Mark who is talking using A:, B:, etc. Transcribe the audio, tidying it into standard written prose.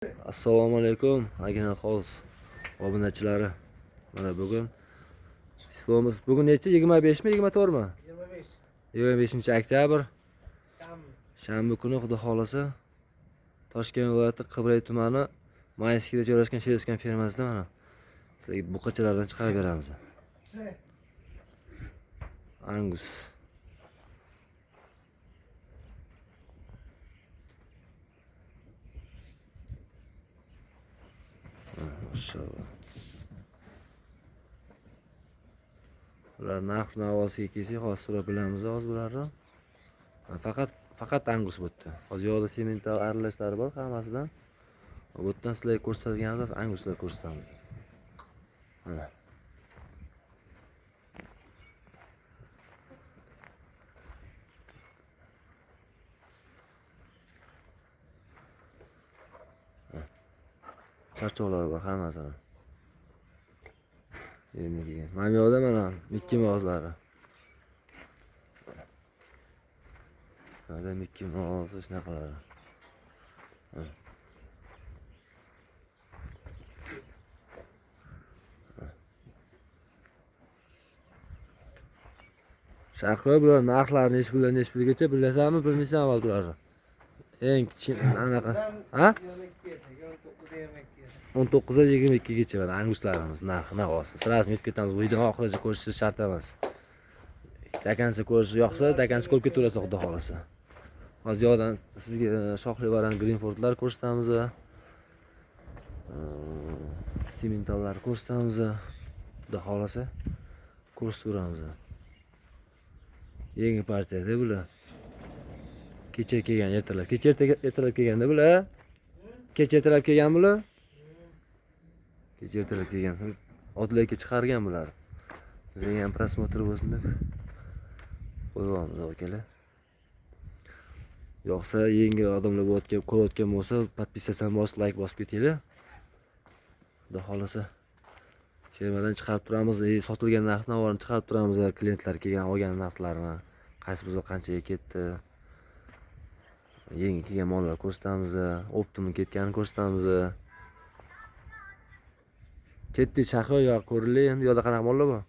A: Assalomu alaykum Agina House obunachilari. Mana bugun ishlomimiz bugun nechi? 25 mi, 24 mi?
B: 25.
A: 25 oktyabr,
B: Shanba.
A: shanba kuni xudo xolasa Toshkent viloyati Qibray tumani Mayskida joylashgan Sherishgan fermasida mana sizlarga buqachalardan chiqarib beramiz. Angus. Mashallah. Bular narx navosiga kelsak, hozir so'rab bilamiz hozir bularni. Faqat Angus bu yerda. Hozir yoqda semental aralashlari bor hammasidan. Bu yerdan sizlarga ko'rsatganimiz Anguslar ko'rsatamiz. Mana. Charchoqlar bor hammasini. Endi keyin mana bu yoqda mana Mickey Mouse'lari. Bu yoqda Mickey Mouse shunaqalari. Sharqlar bular narxlari nechi puldan nechi pulgacha bilasanmi, bilmaysanmi avval bularni? Eng kichkina anaqa. Ha? 19 dan 22 gacha mana anguslarimiz narxi navosi. Sirasini yetib ketamiz. Bu videoni oxirigacha ko'rishingiz shart emas. Dakansa ko'rish yoqsa, dakansa ko'rib ketaverasiz xudo xolasa. Hozir yoqdan sizga shoxli varan Greenfordlar ko'rsatamiz. Sementallar ko'rsatamiz. Xudo xolasa ko'rsataveramiz. Yangi partiyada bular. Kecha kelgan ertalab. Kecha ertalab kelganda bular. Kecha ertalab kelgan bular. Kecha ertalab kelgan. Otlarga chiqargan bular. Bizga ham prosmotr bo'lsin deb qo'yamiz akalar. Yo'qsa yangi odamlar bo'layotgan, ko'rayotgan bo'lsa, podpisatsiya bosib, like bosib ketinglar. Xudo xolasa firmadan chiqarib turamiz, sotilgan narx-navorini chiqarib turamiz, klientlar kelgan olgan narxlarini, qaysi buzoq qanchaga ketdi. Yangi kelgan mollar ko'rsatamiz, optimum ketganini ko'rsatamiz. Ketdik Shahriyor yo'q ko'rinli, endi yo'lda qanaqa mollar bor?